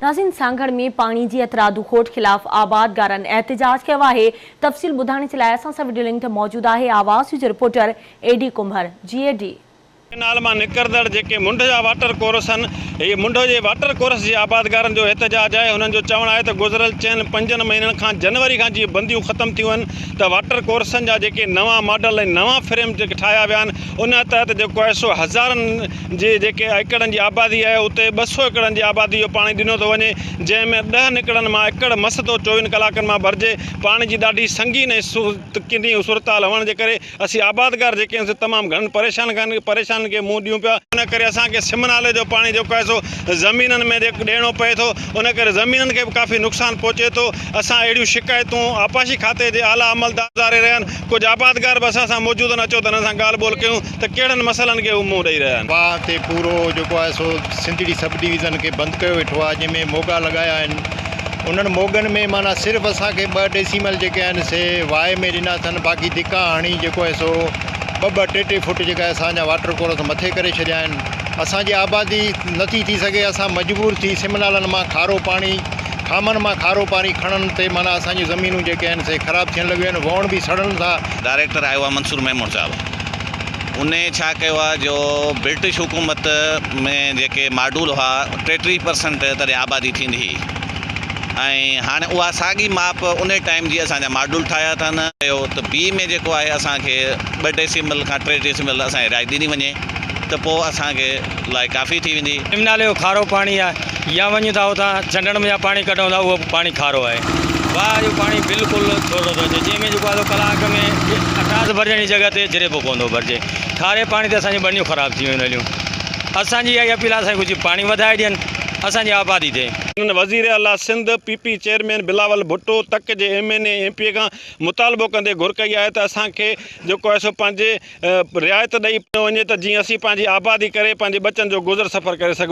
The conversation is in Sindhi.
ناظرين سانگهڙ ۾ پاڻي جي هٿرادو کوٽ خلاف آبادگارن احتجاج ڪيو آهي تفصيل ٻڌائڻ جي لاء اسان سان وڊيو لنڪ تي موجود آهي آواز نيوز جو رپورٽر اي ڊي ڪنڀر جي اي ڊي. ڪئنال مان نڪرندڙ جيڪي منڍ جا واٽر ڪورس آهن، هي منڍ جي واٽر ڪورس جي آبادگارن جو احتجاج آهي، هنن جو چوڻ آهي ته گذريل چئن پنجن مهينن کان جنوري کان جيئن بنديون ختم ٿيون آهن ته واٽر ڪورسن جا جيڪي نوان ماڊل ۽ نوان فريم جيڪي ٺاهيا ويا آهن ان تحت جيڪو آهي سو هزارن جي جيڪي ايڪڙن جي آبادي آهي اتي 200 ايڪڙن جي آبادي جو پاڻي ڏنو ٿو وڃي جنهن ۾ ڏهن ايڪڙن مان ايڪڙ مس ٿو چوويهن ڪلاڪن مان ڀرجي پاڻي جي ڏاڍي سنگين ۽ ڪني صورتحال هئڻ جي ڪري اسين آبادگار جيڪي آهيون سي تمام گهڻن پريشان کان پريشانين کي منهن ڏيون پيا، ان ڪري اسان کي سم نالي جو پاڻي جيڪو آهي سو زمينن ۾ ڏيڻو پئي ٿو، ان ڪري زمينن کي به ڪافي نقصان پهچي ٿو، اسان اهڙيون شڪايتون آبپاشي کاتي جي اعليٰ عملدار گذاري رهيا آهن، ڪجهه آبادگار به اسان سان موجود آهن، اچو ته انهن سان ڳالهه ٻولهه ڪيون ته ڪهڙن مسئلن کي هو منهن ڏئي رهيا آهن. واهه تي پورو جيڪو آهي سو سنڌڙي سب ڊويزن کي بند ڪيو ويٺو آهي جنهن ۾ موڳا لڳايا آهن انهن موڳن ۾ معنيٰ صرف اسان کي ٻه ڊيسيمل جيڪي آهن سي واء ۾ ڏنا اٿن باقي ڌڪا هڻي جيڪو آهي سو ٻه ٻه ٽي ٽي فوٽ جيڪا اسان جا واٽر ڪورس مٿي ڪري ڇڏيا آهن اسان جي آبادي نٿي ٿي سگهي اسان مجبور ٿي سم نالن مان کارو پاڻي کامن مان کارو پاڻي کڻڻ تي معنيٰ اسان جون زمينون جيڪي آهن سي خراب ٿيڻ لڳيون آهن ووڻ به سڙن ٿا. ڊائريڪٽر آيو آهي منصور ميمڻ صاحب انهي ڇا ڪيو آهي جو برٽش حڪومت ۾ جيڪي ماڊول هئا 33 پرسنٽ تڏهن آبادي ٿيندي هئي ۽ هاڻي اها ساڳي ماپ انهي ٽائيم جي اسان جا ماڊول ٺاهيا اٿن. ڪيو ته بي ۾ جيڪو آهي اسان کي ٻه ڊيسيمل کان ٽي ڊيسيمل اسان کي رعايت ڏني وڃي ته پوء اسان کي لاء ڪافي ٿي ويندي. سم نالي جو کارو پاڻي آهي يا وڃون ٿا اتان ڇنڊڻ ۾ جا پاڻي ڪڍون ٿا اهو به پاڻي کارو آهي. واهه جو پاڻي بلڪل ٿورو ٿو اچي جنهن ۾ جيڪو آهي سو ڪلاڪ ۾ اٺاس ڀرجڻ جي جڳهه تي جريبو ڪونه ٿو ڀرجي. کاري پاڻي تي اسان جون ٻنيون خراب ٿي ويون هليون. اسان جي اها ئي اپيل آهي اسان کي ڪجهه پاڻي وڌائي ڏين اسان جي آبادي ٿئي. هنن وزير اعليٰ Sindh, P P chairman Bilawal Bhutto, تڪ جي ايم اين اي ۽ ايم پي اي کان مطالبو ڪندي گهر ڪئي آهي ته اسان کي جيڪو آهي سو پنهنجي رعايت ڏئي وڃي ته جيئن اسين پنهنجي آبادي ڪري پنهنجي ٻچن جو گذر سفر ڪري سگهون.